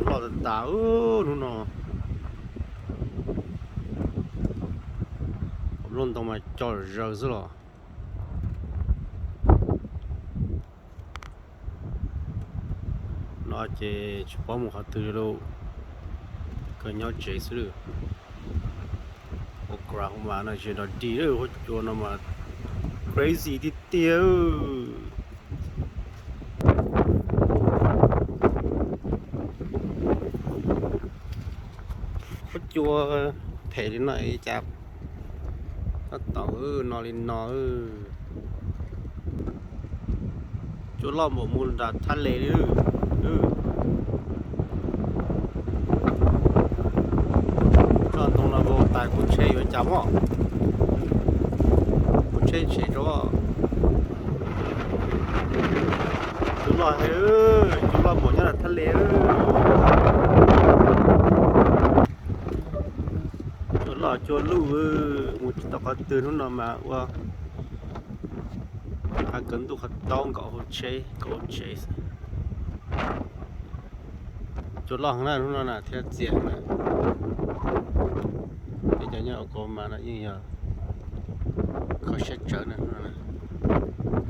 Loj tas tas hnub no. Nplooj ntoo mas cog zaws xwb los. No ces tsis paub mus qhov twg li lauj. Kawg nyob tsev xwb lawm. Oklahoma no ces dog dig lawm, huab cua no mas crazy tiag tiag. Huab cua them li no cas tab tom no li no. Cua loj npaum mus nram thaj les li. Tso ntoo no vau tas kuv tsheb yuav cas mog. Kuv tsheb tsheb rau. Cua loj heev, cua loj npaum nyob nram thaj les. Cua loj cua luj, mus tsis tau qhov twg hnub no mas ua hav kaw ntuj qhov taub nkaum hauv tsheb, nkaum hauv tsev xwb. Cua loj heev na hnub no na thiab txias na. Peb cov nyob Oklahoma no yeej yog kho siab tsawv na hnub no na.